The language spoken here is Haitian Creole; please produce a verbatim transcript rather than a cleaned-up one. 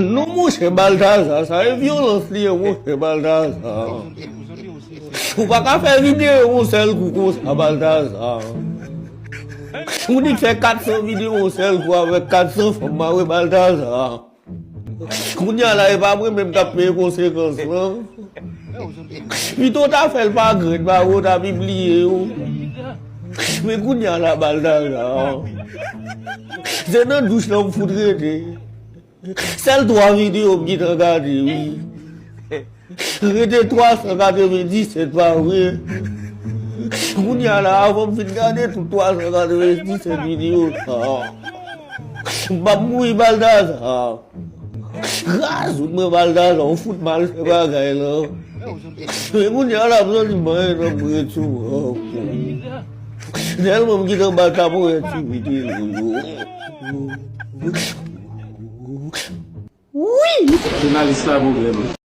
Non, monchè, Baltazar, sa e vyolans li ye, monchè, Baltazar. Ou pa ka fè videyo yon sèl kou konsa, Baltazar. Ou nik fè kat san videyo yon sèl kou avèk kat san fanm mare, Baltazar. Kounye a la, e pa mwen menm k ap peye konsekans lan. Pito w ta fè l pa grenn, pa ou ta pibliye yo. Men kounye a la, Baltazar, se nan douch lan m fout rete. Sèl twa videyo m gentan gade, wi. Rete twa san katrevenndisèt, pa vre? Kounye a la, avan m fin gade tout twa san katrevenndisèt videyo sa, m p ap mouri, Baltazar. Razout mwen, Baltazar, ou fout mal fè bagay lan. Men kounye a la, m santi m anyen nan mwen tou. Tèlman m gentan bat la pou wè ti videyo yo. Wi! Jounalis la pwoblèm.